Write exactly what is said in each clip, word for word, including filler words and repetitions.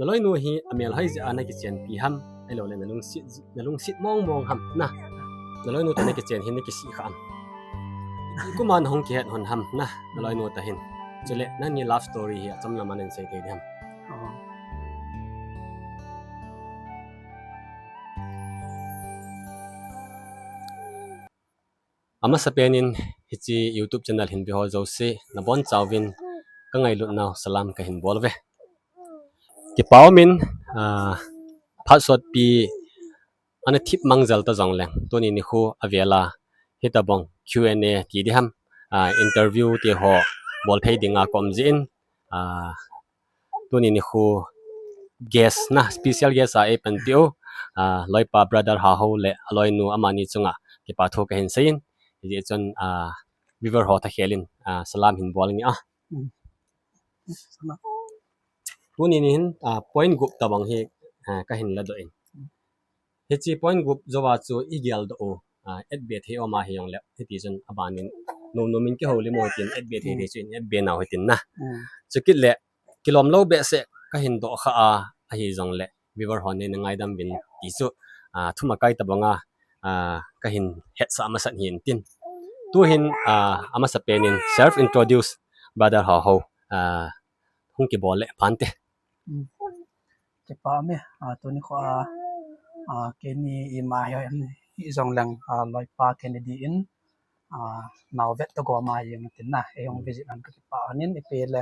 Naloinu hi amel hoi jeh a nakichenpi ham, ahilou le nalungset, nalungset mong mong ham na. Naloinu toh nakichen hi nakisih kha am? Ipi kum a nahung kihet hon ham na, naloinu toh hin? Chule nangni love story hi achom lam a nahin sei thei ding ham? Oh. Amasapen in hiche YouTube channel hin ve ho jouse, nabonchauvin kangailutnau salam kahin bol uve. Kipa umin, ah, phat sotpi ana thip mang jel ta jongleng, tuni nikho avel a hitobang Q and A ti ding ham, ah, interview ti ho bol thei dinga ka um jeh in, ah, tuni nikho guest na, special guest a eipanpi u, ah, loipa brother Hahou le aloinu amani chunga kipa thu kahin seiyin, hijeh chun, ah, viewer ho thakhel in, ah, salam hin bol nge a. Hmm. Tuni nihin, ah, point gup tobang hi, ah, kahin ladoh in. Hiche point gup jouva chu igeldoh u, ah, etbe thei um ahi jongle, hiti chun abanin nom nom in kihoulim u hitin, etbe thei thei chu in etbe nau hitin na. Hmm. Chukit le, kilom lou behseh kahin doh kha a, ahi jongle viewer hon neina ngaidam uvin ti chu, ah, thumakai tobanga, ah, kahin hetsah masat ahin tin. Tuhin, ah, amasapen in self introduce brother Hahou, ah, hung kibol le phante. Hmm. Kipa ume, ah, tuni nikho a, ah, keini ima hi, hijongleng, ah, loipa Kennedy in, ah, nao vet toh gom a jeng tin na, eihung visit hon kakipah hon in, ipi le,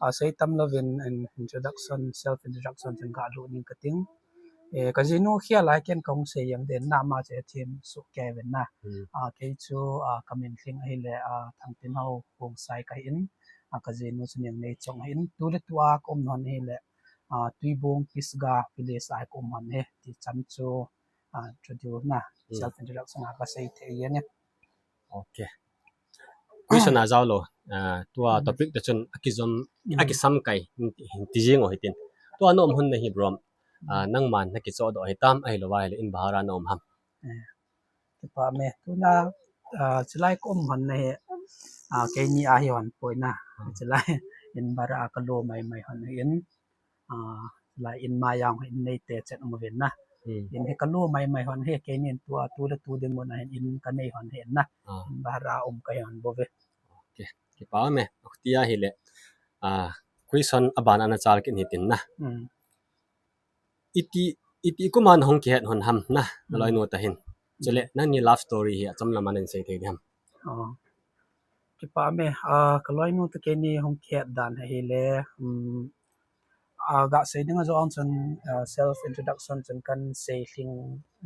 ah, seitam louvin in introduction, self introduction chun kalut ning kating. Eh, kajinu khel a ken kahung sei jeng ding na, ama chu hethem soh kei uvin na. Hmm. Ah, kei chu, ah, kamin lhing ahile, ah, Thangtinhou Khongsai kahin, ah, kajinu chu Niangneichong ahin, tuletua kaum hon ahile, ah, Tuibong Pisgah village a kaum hon ahi, ti chan chu, ah, introduce na, hmm, self introduction a kasei thei jeng e. Okay. Question a jao lou, ah, tua, hmm, topic toh chun akijom, hmm, akisamkai, hin ti jing u hitin. Tua na um hon na hi bro, ah, hmm, nangman nakichohdoh hitam, ahilou va ahile in bahar a na um ham? Eh, kipa ume, tuna, ah, chulai kaum hon na hi, ah, keini a hi hon poi na. Hmm. Chulai in bahar a kalo mai mai hon ahin. Ah, lai in ma jong in neite chet um uvin na. Hmm. In hi kalo mai mai hon hi, keinin tua, tuletu ding mun a hin in kanei hon ahin na. Ah. In bahar a um kahi hon bouve. Okay, kipa ume. Tia ahile, ah, question aban a nachal kit hitin na. Hmm. Iti, iti kum a nahung kihet hon ham na, hmm, naloinu toh hin? Chule, hmm, nangni love story hi achom lam a nahin sei thei ding ham? Oh. Kipa ume, ah, kaloinu toh keini hung kihet dan ahile, um, ah, gasei dinga jong chun, ah, self introduction chun kahin sei lhing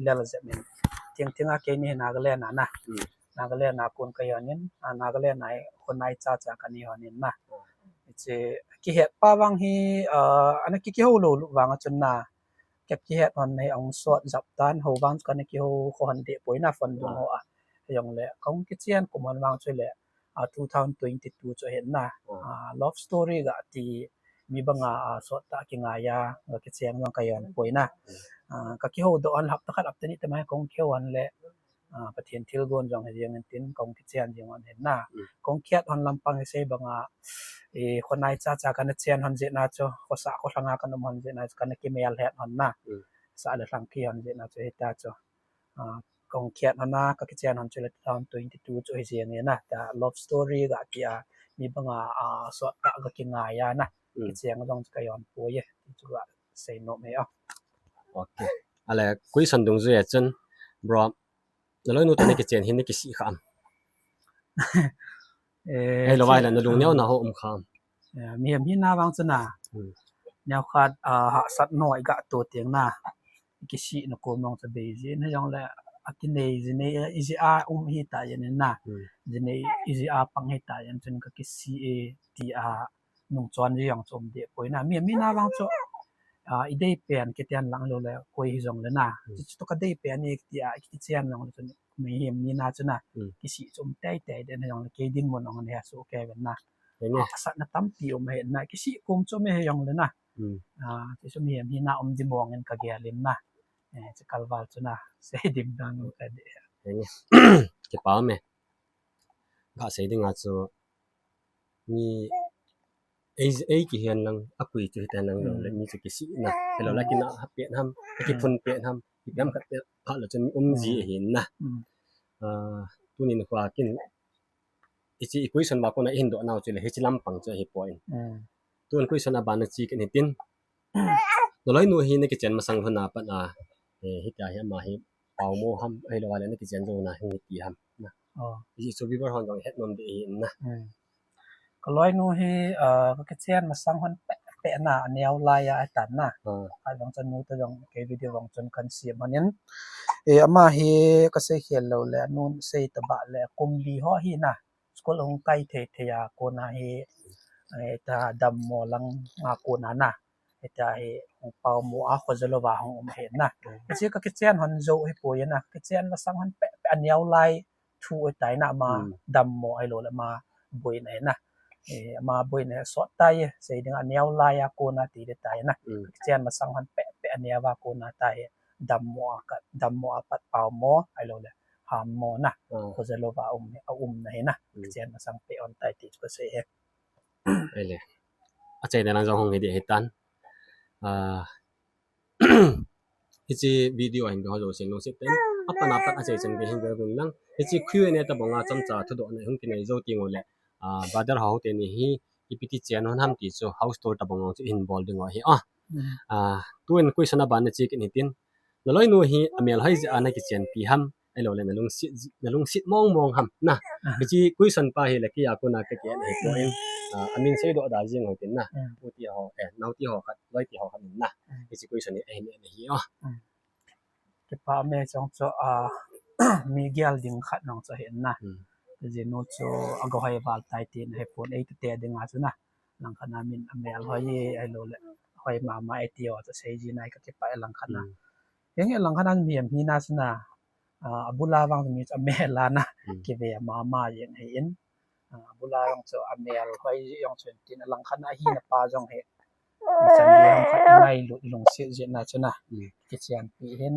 lel jep in. Thingthing a keini hi Nagaland a na. Hmm. Nagaland a kon kahi hon in, ah, Nagaland a hi khonai chacha kana hi hon in na. Hmm. Hiche kihet pa vang hi, ah, ana ki, kihou lou lou vang a chun na, kei kihet hon hi ahung sot jep tan, hou vang chu kana kihou kho hon deh poi na phone dung ho a. Hijongle kahung kichen kum hon vang chu le, ah, two thousand twenty-two chu ahin na. Oh. Ah, love story gati mi banga, ah, sot tah kingai a, gakichen vang kahi hon poi na. Hmm. Ah, kakihou doh hon hapta khat hapta ni te mai kahung kihou hon le, ah, Pathen thilgon jong hi jeng in tin kahung kichen jeng hon ahin na. Hmm. Kahung kihet hon lampang hi sei banga, eh, khonai chacha kana chen hon jeh na chu, khosah kholhang a kana um hon jeh na chu, kana kimel het hon na. Hmm. Sah le lhang kihon jeh na chu hita chu. Ah, kahung kihet hon a, kakichen hon chu le two thousand twenty-two chu hi jeng e na. Tua love story gati a, mi banga, ah, sot tah gakingai a na. Hmm. Kichen jong chu kahi hon poi e, ti chu gasei nom e a. Okay. Ale, question dungjui a chun, bro, naloinu toh nakichen hi nakisih kha am? Eh, ahilou va ahile nalung neo na ho um kha am? Eh, mihem hina vang chu na. Hmm. Neokhat, ah, hahsatna i gatoh teng na, kisihna kom jong chu bei jin, hijongle akinei jinei, ijeh a um hita jeng in na. Hmm. Jinei ijeh a pang hita jeng chun kakisih e, ti a nungchon ji jong chu um deh poi na. Mihem hina vang chu, ah, idei pen kiti hen lang lou le koi hijongle na. Hmm. Chuchu toh kadei pen e kiti a, kichen jongle chun mihem hina chu na. Hmm. Kisih chu um teitei den hijongle kei dinmun jong ana hesoh kei uvin na. Henge. Ah, hahsatna tampi um ahin na. Kisih kom chu um e hijongle na. Hmm. Ah, chuchu mihem hina um ding mong in kagel in na. Eh, chu kalval chu na. Sei ding dan kadei. Henge. Kipa ume. Gasei dinga chu mi ei, ei kihen lang, akui chu hitan lang jong le, mi chu kisihna, hello, la kina ha pet ham, kiphun pet ham, ipi ham khat pet, khat la chun um ji ahin na. Ah, tunin khua kin, hiche i question ma kona ihin doh nau chu le, hiche lampang chu ahipoi. Tun question abana che kit hitin. Naloinu hi nakichen masang lhon a pat a, eh, hitia hi ama hi paomo ham, ahilou le nakichen jou na hi ti ham. Na. Oh. Hichu viewer hon jong het nom ding ahin na. Kaloinu hi, ah, kakichen masang lhon peh peh na, aneo lai a ahitan na. Ah. Ahivang chun nu toh jong kei video vang chun kahin sem lhon in. Eh, ama hi kasei khel lou le, anun sei tabang le, kum li ho hi na. School hung kai thei thei a kona hi, eh, ta dammo lang a kona na. Hitia hi hung paomo a khoja louva hung um ahin na. Hiche kakichen lhon jou hipoi na. Kichen masang lhon peh peh aneo lai thu ahitai na ama dammo ahilou le ama boina hi na. Eh, ama boina hi sot tai, sei ding aneo lai a kona ti ding tai na. Kichen masang lhon peh peh aneo a kona ta hi dammo a ka, dammo a pat paomo ahilou le hammo na. Khoja louva um, aumna hi na. Kichen masang peh lhon tai ti chu kasei hi. Ahile. Achaina lang jong hung hi ding ahitan. Ah, hiche video ahin ve ho jousen lungset tah in, apat apat achai chan gei hin ve uvin lang. Hiche Q and A tabang a chomcha thudohna hung kinei jou teng uleh, ah, brother ho teni hi ipi ti chen lhon ham ti chu house tour tabang a chu ihin bol ding u ahi. Ah, tun question abana che kit hitin. Naloinu hi amel hoi jeh a nakichenpi ham, ahilou le nalungset ji, nalungset mong mong ham na. Hiche question pa hi le kei a kona kaki en ahipoi. Ah, amin seidoh da jing u hitin na. Pu ti ho, eh, nao ti ho khat, loi ti ho khat in na. Hiche question hi ahin en ahi o. Kipa me chong chu, ah, mi gel ding khat nong chu ahin na. Jinu chu aga hoi val tai tin ahipon, eiti te dinga chu na. Langkhat a min amel hoi e, ahilou le hoi mama e ti ho chu seiji nai kakipah e langkhat a. Henge langkhat a mi am hi na chu na, ah, abul a vang mi chu amel a na, kive mama jeng ahin. Ah, abul a jong chu amel hoi jong chun tin alangkhat a ahina pa jong hi. Ichan gei ham khat ngailut lungset jeh na chu na. Kichenpi hin.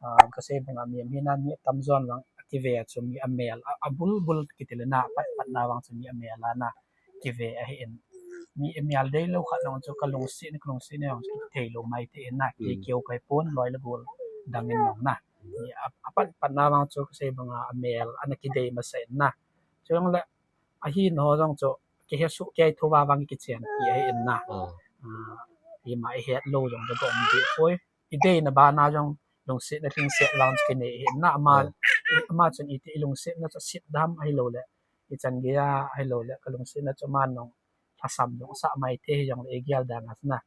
Ah, kasei banga mi am hi na mi atamjon vang akive chu mi amel a, abul bul kiti le na, apat pat na vang chu mi amel a na. Kive ahin. Mi amel deilou khat nong chu kalungset ni, kalungset ni nong chu kithei lou mai thei in na. Kei keu kahi pon loi le gol dang in nong na. Mi a, apat pat na vang chu kasei banga amel ana kidei masa in na. Chuleh ahin ho jong chu kihesoh kei thou va vang kichenpi ahin na. Ah, ima ihet lou jong ka gom deh poi. Ideina bana jong lungsetna lhingset vang chu kinei ahin na ama, ama chun iti ilungsetna chu aset dam ahilou le. Ichan gei a ahilou le kalungsetna chu ama nong lhasam jong sah mai thei hijongle igel dan a chu na.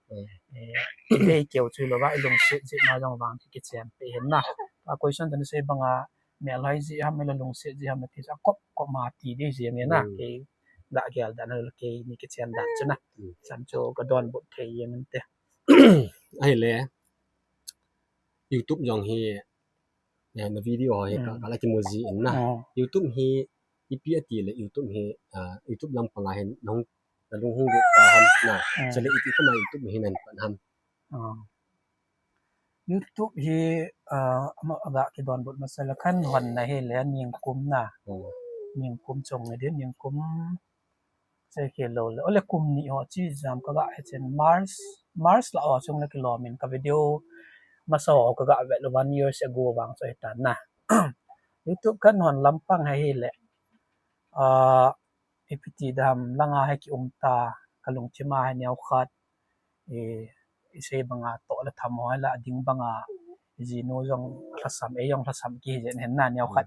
Eh, idei keu chu lou va ilungset jeh na jong vang kichenpi ahin na. A question tani sei banga mel hoi jeh ham ahilou lungset jeh ham ti chu akop kop ma ti ding jeng e na. Kei ga gel dan ahilou le keini kichen dan chu na. Chan chu kadonbut thei jeng inte. Ahile YouTube jong hi, eh, na video ho hi ka, kala kimu ji in na. YouTube hi ipi ati le YouTube hi, ah, YouTube lampang a hin nahung, nalung hung lut ta ham na. Chule iti kama YouTube hi nahin pan ham. YouTube hi, ah, ama aga kidonbut masa le kahin hon na hi le ningkum na. Ningkum chung ni din, ningkum sei khel lou le. Ole kum ni ho chi jam kaga he chen March, March la ho chung le kilom in ka video masa ho kaga vet le one years ago vang chu hitan na. YouTube kahin hon lampang hi le. Ah, ipi ti dam langa hi kium ta kalungthim a hi neokhat. Eh, isei banga toh le tham ho la ding banga jinu jong lhasam, ei jong lhasam kihi jeng hen na neokhat.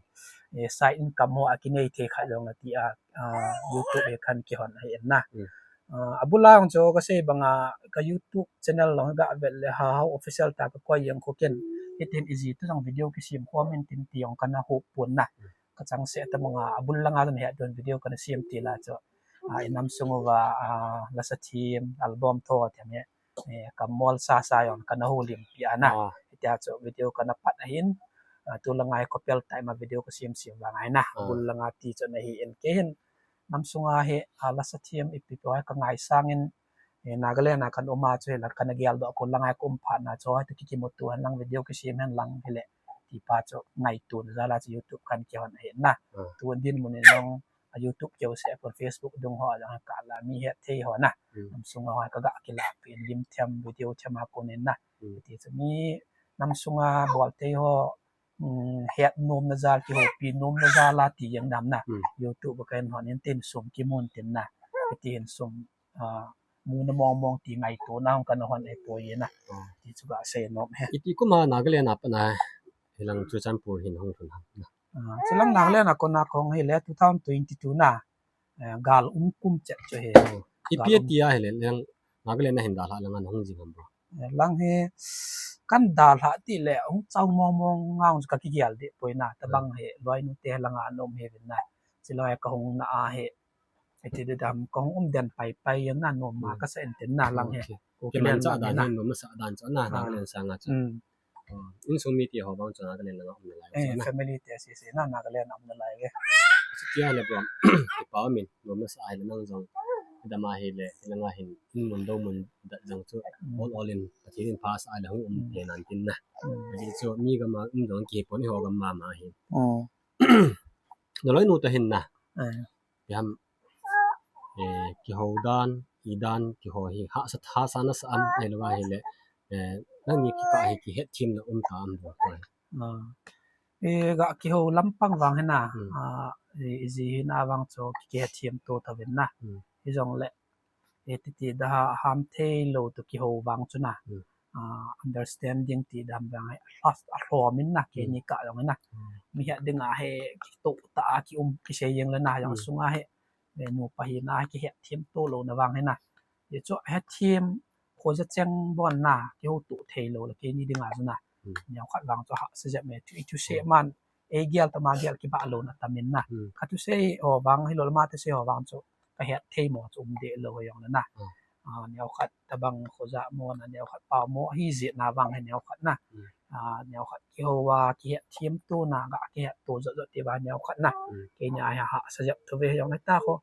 Eh, side income ho akinei thei khat jong ati a, ah, YouTube hi kahin kihon ahin na. Ah, abul a jong chu kasei banga ka YouTube channel jong ga vet le Hahao Official ta kakoi jeng khu ken. Hitin iji toh jong video kisem khom in tin ti jong kana hop pon na. Kachangseh tabanga abul langa jong het don video kana sem ti la chu. Ah, inam sung uva, ah, lasa thim, album tho ti me. Eh, kamol sasa jong kana houlimpi ana. Hitia chu video kana pat ahin. Ah, tulanga hi couple time a video kasem sem vang ahi na. Abul langa ti chu nahi in kei hin. Nam sunga hi, ah, lasa thim ipi pi ho hi kangaisang in. Eh, Nagaland a kahin um a chu hi la kana geldoh kon langa hi kaum phat na chu hi toh kikimuto hen lang video kisem hen lang hile. Ti pa chu ngaito na jal a chu YouTube kahin kihon ahi na. Tun dinmun in jong a YouTube keu se, a kon Facebook dung ho, a jong ka la mi het thei ho na. Hmm. Nam sunga ho ka ga kilah pi in lim thiam, video thiam a kon in na. Hmm. Ti chu mi nam sunga bol thei ho, um, het nom na jal, kihoupi nom na jal a ti jeng dam na. Hmm. YouTube ka in hon in tin sum kimun tin na. Ti in sum, ah, mu na mong mong ti ngaito na hung ka na hon e poi na. Hmm. Ti chu ga sei nom e. Iti kum a Nagaland a pat na hilang Churachandpur hin hung lhun ham na. Ah, chulang Nagaland a kon a kahung hi le two thousand twenty-two na. Eh, gal um kum chet chu hi. Oh. Ipi gal um. Tia hi le, lang Nagaland a hin dalha lang a hung jing ham bro. Eh, lang hi kan dalha ti le hung chau mong mong ngang ka kigial de poi na, tabang hi loi nu te lang a nom he vin na. Chilai ka hung na a hi. Iti de dam ka hung um den pai pai yang na nom ma ka sa en tin na lang he. Okay. Ko kiman kilen cha lang dan na. Hin nom sa dan cha na, ah, Nagaland sang a cha. Hmm. Oh, insung mi ti ho bang chu Nagaland lang a um na lai. Eh, chu na. Family te si si na Nagaland a um na lai ve. Chu tia le bro. Kipa min, nom na sa ai le nang jong. Dam a hi le, lang a hin, in mun do mun dat jong chu. Mm. All, all in, Pathen in pha sa ai le hung um, mm, thei nan tin na. Mm. Ati chu mi gam a um jong kipon i ho gam mama hi. Mm. Na loi nu ta hin na. Eh. Ti ham, eh, kihou dan, i dan, kihou hi, hahsa, hahsa na sa am, ahilou va hi le, eh, nangni kikah hi kihet themna um ta am bol. Ah. Eh, ga kihou lampang vang hi na, hmm, ah, eh, i ji hi na vang chu ki, kihet them to ta vin na. Hmm. Hijong le, eh, titi da ha, ham thei lou to kihou vang chu na. Hmm. Ah, understanding ti dam vang hi, a, a hlom in na, hmm, keini kah jong hi na. Hmm. Mi het ding a hi, kitoh ta a, ki um, kisei jeng le na, jong, hmm, sung a hi, eh, nupa hi na, kihet them to lou na vang hi na. Ti chu het them, khoja cheng bon na, kihouto thei lou le, keini ding a chu na. Hmm. Neo khat vang chu hahsa jep me, thu, thusei, hmm, man, ei gel tama gel kibah lou na tam in na. Hmm. Ka thusei ho vang, hilou le ama thusei ho vang chu, ka het thei mo chu um de lou jong le na. Hmm. Ah, neo khat tabang khoja mo na, neo khat pao mo, hi jeh na vang hi neo khat na. Hmm. Ah, neo khat kihou a, kihet them to na, ga kihet to jot jot ti va neo khat na. Hmm. Keini a hi hahsa jep to ve jong le ta kho.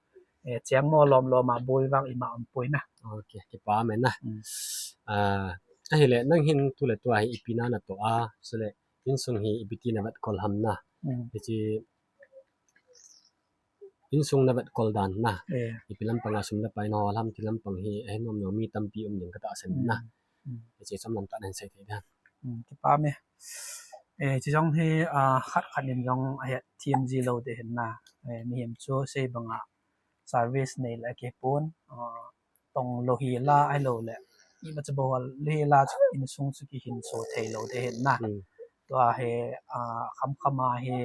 Eh, cheng mo lom lom a boi vang ima um poi na. Okay, kipa men na. Hmm. Ah, ahile, nang hin tu le tu a hi ipi na na toh a, chule, insung hi ipi ti na vetkol ham na. Hmm. Hiche, insung na vetkol dan na. Eh. Ipi lampang a sum le pai na hol ham ti lampang hi, eh, nom nom mi tampi um ding ka tahsan na. Hmm. Hmm. Hiche chom lam tah na hin sei thei ding. Hmm, kipa me. Eh, hiche jong hi, ah, khat khat in jong ahet them ji lou de hin na. Eh, mihem chu sei bang a service nei le kipon, ah, tong lou hi la ahilou le. Ima chu bol lou hi la chu insung chu kihin so thei lou de hin na. Hmm. Tua hi, ah, kham kham a hi,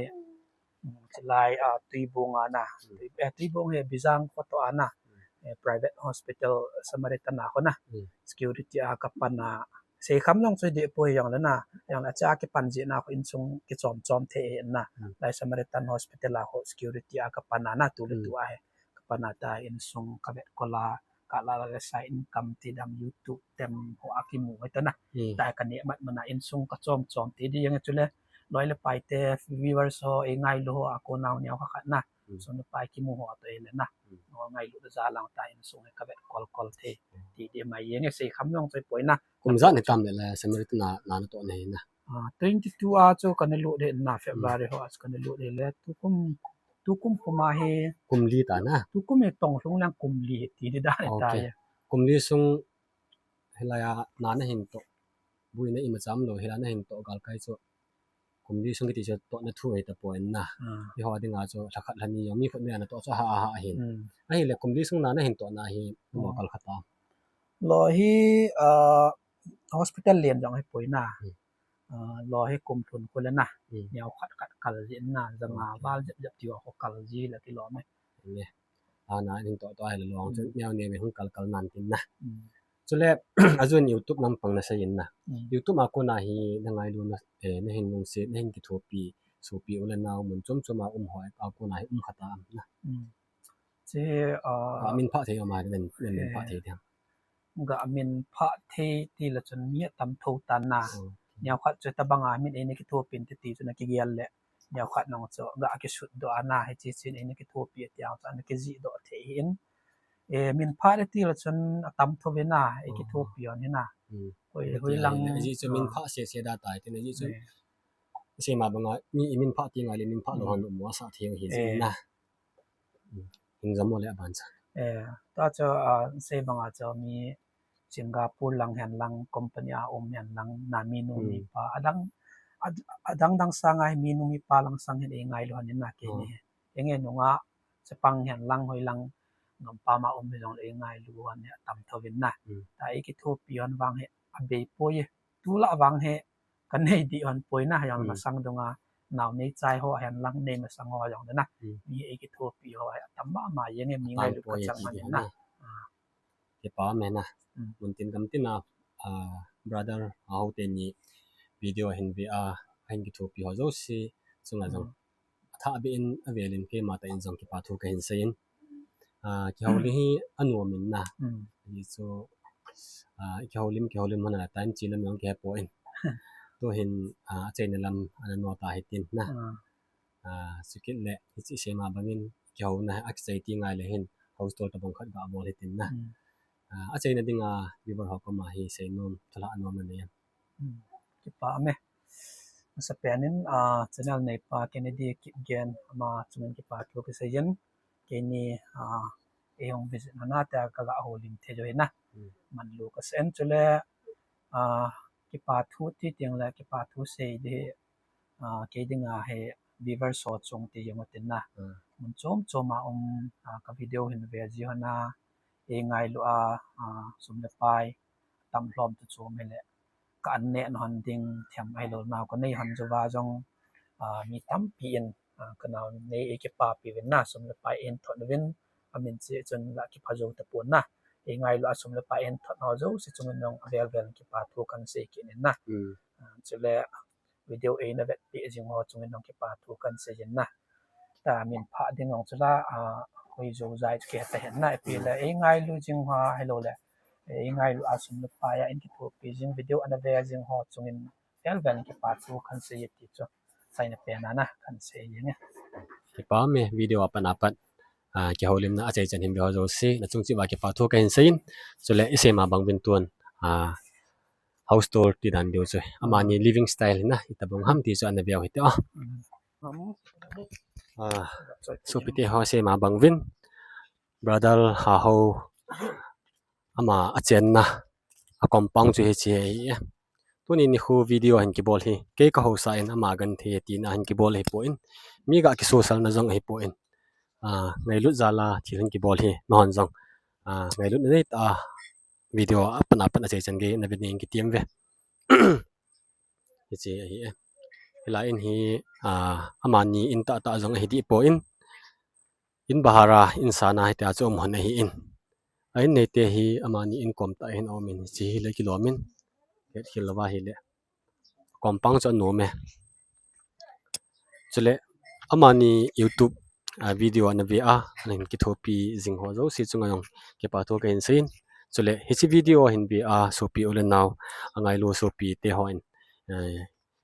um, chulai, ah, Tuibong a na. Hmm. Tui, eh, Tuibong hi Bijang kho to a na. Hmm. Eh, private hospital Samaritan a kho na. Hmm. Security a ka pan a. Sei kham jong chu dih poi jong le na. Jong le cha kipan ji na kho insung kichom chom thei hin na. Hmm. Lai Samaritan hospital a kho security a ka pan a na tu le, hmm, tu a hi. Ka pan a ta insung ka vetkol a. Ka la la le sa income ti dam YouTube tem ho a kimu hoi ta na. Hmm. Ta ka ne mat mana insung ka chom chom ti di jeng chule. Loi le pai te viewers ho e ngailu ho a ko nau neo kha khat na. Hmm. Sum le pai kimu ho to e le na. Hmm. Ho ngailu da ja lang ta insung ka vetkol kol thei. Hmm. Ti di mai jeng sei kham jong choi poi na. Kum ijat ni tam le le Samaritan a na na toh na hi na. Ah, twenty two a chu kana lut de na, February, hmm, ho a chu kana lut de le. Tukum, tukum puma hi. Kum li ta na. Tukum hi tong lhung lang kum li ti di da ta. Okay. Kum li sung hilai a na na hin toh. Buina ima cham lou hilai na hin toh galkai chu. Kum li sung kiti chu toh na thu hi ta poi na. Ah. Hi ho ding a chu lha khat lha ni jong mi khut me na toh chu ha ha hin. Hmm. Ahile kum li sung na na hin toh na hi mo, hmm, kal khat a. Loi hi, ah, hospital len jong hi poi na. Hmm. Ah, loi hi kum lhun khu le na. Hmm. Neo khat khat kal ji na, ja nga, hmm, val jep jep ti ho kal ji le ti lom e. Le. Ana in toh toh ahile long chu, hmm, neo neo hung kal kal nan tin na. Hmm. Chule, ajun YouTube lampang na sei in na. Hmm. YouTube a kona hi na ngailu na, eh, na hin lungset, na hin kithopi, sopi u le nao mun chom chom a um ho a kona hi um kha ta am na. Hmm. Che, ah, ga min phah thei um a, min, min, min phah, eh, thei diam. Ga min phah thei ti le chun mi atam tho ta na. Hmm. Neo khat chu tabang a min eina kithopi in ti ti chu na kigel le. Neo khat nong chu ga kisut doh a na, hiche chin eina kithopi ti ang chu ana kijih doh thei hin. Eh, min phah le ti le chun atam tho ve na, e, hmm, kithopi on hi na. Hmm. Hoi, hoi lang. Ajeh chu min, ah, phah se se da tai, tin ajeh chu. Eh. Sei ma bang a, mi i min phah ti ngai le min phah lou, hmm, hon mo sa thei hi, eh, na. Hing jam mo le aban cha. Eh, ta chu, ah, sei banga chu mi Singapore lang hen lang, company a um hen lang, na mi nu mi pa, adang, ad-, adang dang sanga hi mi nu mi pa lang sang hen ei ngailu hen na kei ni. Enge nunga, chapang hen lang, hoi lang, gampa ma um hi jong le ei ngailu hen atam tho vin na. Ta ei kithopi hon vang hi abei poi e. Tula vang hi ka nei di hon poi na, jong masang dunga, nau nei chai ho hen lang, nei masang ho jong le na. Mi ei kithopi ho atam mama jeng e, mi ngailu ka chang man na. Kipa me na. Mun tin gam tin a, ah, brother, a ho teni video hin ve a, ahin kithopi ho jouse chunga jong atha be in avel in keima tah in jong kipa thu kahin sei in. Ah, kihoulim hi anom in na. Hi chu, ah, kihoulim, kihoulim hon a time chi lam jong kihe poi. Tu hin, ah, achaina lam ana no ta hitin na. Ah, chukit le, hiche seima bangin, kihouna akichai ti ngai le hin, house tour tabang khat ga bol hitin na. Ah, achaina dinga, viewer ho koma hi seinom, thala nom na nei. Kipa me. Masapen in, ah, channel neipa Kennedy Kipgen ama chungin kipa thu kasei in. Keini, ah, ei hung visit na na te ka ga houlim thei jo hi na. Manlu kasei in chule, ah, kipa thu ti teng le kipa thu sei di, ah, kei dinga hi viewers ho chung ti jong tin na. Mun chom chom a um, ah, ka video hin ve ji ho na, ei ngailu a, ah, sum le pai tam lhom tu chom hi le ka an neh hon ding them ahilou nau ka nei hon jou va jong, ah, mi tampi in, ah, ka nau nei ei kipapi vin na, sum le pai ein thot vin, amin che chun la kipha jou tapon na. Ei ngailu a sum le pai ein thot ho jouse chungin jong avel vel kipa thu kan sei kit in na. Ah, chule video eina vetpi jing ho chungin jong kipa thu kan sei in na. Ta min pha ding jong chu la, ah, hoi jou jai chu kihe ta hen na, ipi le ei ngailu jing ho ahilou le ei ngailu a sum le pai a in kithopi jing video ana ve jing ho chungin vel vel kipa thu kan sei ti chu. Achaina pen a na kan sei jing e. Kipa me video apat apat, ah, kihoulimna achai chan hin ve ho jouse, na chung cheh uva kipa thu kahin sei in, chule i seima bang vin tun, ah, house tour ti dan diu chu. Amani living style na, itobang ham ti chu ana ve u hite o. Ah, sopite ho seima bang vin, brother Haho ama achenna, a compound chu hiche ahi e. Tuni nikho video hin kibol hi, kei ka housa in ama genthei tina hin kibol ahipoi. Mi ga kisuhsalna jong ahipoi. Ah, ngailut jal a thil hin kibol hi, nahon jong, ah, ngailutna neitah a video apat apat achai chan gei na ve ding kiti em ve. Hiche ahi e. Hilai in hi, ah, amani in tahtah jong ahi deh poi. In bahar a, in sana hitia chu um hon ahi in. A in neite hi amani in kom tah a hin aum in, hiche hi le kilom in. Hetkhel louva hile compound chu anom e. Chule amani YouTube, ah, video ana ve a, ana hin kithopi jing ho jouse chunga jong kipa thu kahin sei in. Chule hiche video ahin ve a sopi u le nao, angailu sopite hon, eh,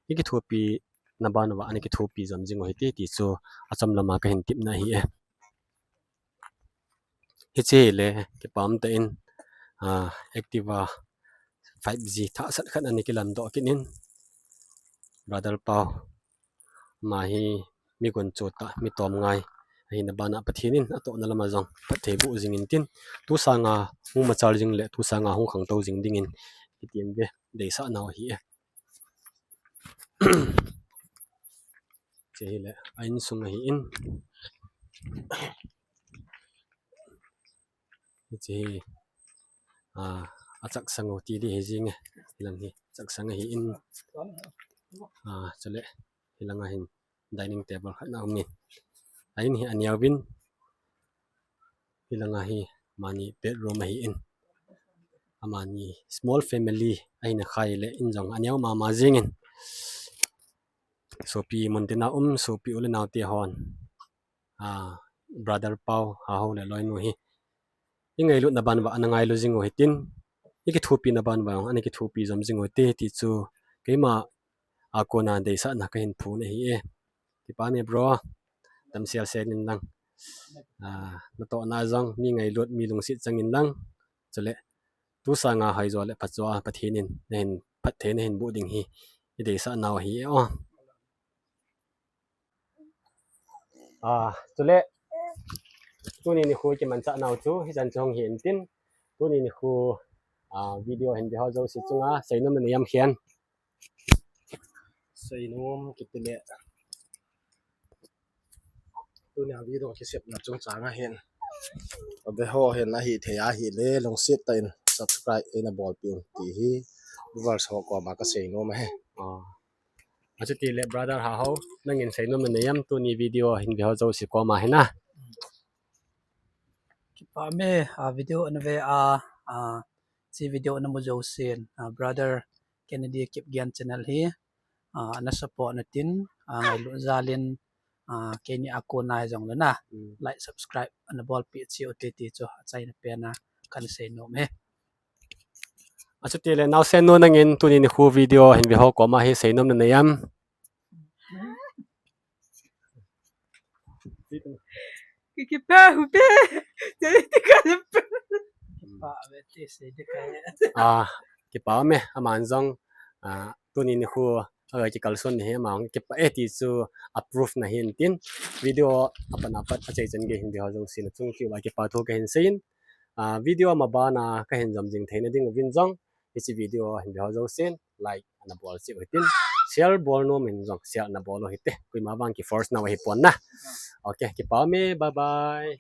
i kithopina ban uva ana kithopi jom jing u hite ti chu achom lama kahin tepna ahi e. Hiche hile kipah tah in, ah, Activa five G thahsat khat ana kilandoh kit in, brother Pau, ama hi mi gunchu tah, mi tomngai ahina bana Pathen in atohna lama jong phatthei boh jing in tin, tu sanga hung machal jing le tu sanga hung khangtou jing dingin kiti em ve, deisah nau ahi e. Hiche hile a insung ahi in. Hiche hi, ah, achaksang u ti ding ahi jing e. Hilang hi chaksang ahi in. Ah, chule hilang a hin dining table khat ana um in. A in hi aneo vin. Hilanga hi amani bedroom ahi in. Amani small family ahina khai le in jong aneo mama jing in. Sopi mun tina um, sopi u le naote hon, ah, brother Pau, Haho le loinu hi i ngailutna ban uva ana ngailu jing u hitin, i kithopina ban uva ana kithopi jom jing u hite ti chu keima a kona deisahna kahin phon ahi e. Kipah e bro, damsel sel in lang. Ah, natohna jong mi ngailut, mi lungset chang in lang. Chule tu sanga hoi jo le phat jo a Pathen in nahin phatthei nahin boh ding hi i deisah nau ahi e o. Ah, chule Tuni nikho kimanchah nau chu hichan chu hung hi intin, tuni nikho video hin ve ho jouse chunga seinom nanei em hen? Seinom kiti le, tunia video kisepna chungchang ahin, ave ho hin ahithei ahile lungset tah in subscribe eina bolpeh un ti hi viewers ho koma kaseinom ahi. Achutile brother Hahao, nangin seinom nanei em tuni video hin ve ho jouse koma hin a? Kipah me, video ana ve a, hiche video ana mu jousen, brother Kennedy Kipgen channel hi ana support natin, ngailut jal in keini a kona hijongle na, like, subscribe ana bolpeh cheh ute ti chu achaina pen a kana seinom e. Achutile naosen nu, nangin tuni nikho video hin ve ho koma hi seinom nanei em? Kipah ume. Kipah ume, aman jong tuni nikho a kikalson ni hi ama kipah e ti chu approve na hintin, video apat apat achai chan gei hin ve ho jouse nachung cheh uva kipathu kahin seiyin, video mabana kahin jom jing theina dinguvin jong hiche video hin ve ho jousen like ana bol cheh u hitin, share bol nom in jong share ana bol u hite, koima vang kiforce nau ahipon na. Ok, kipah ume, bye bye.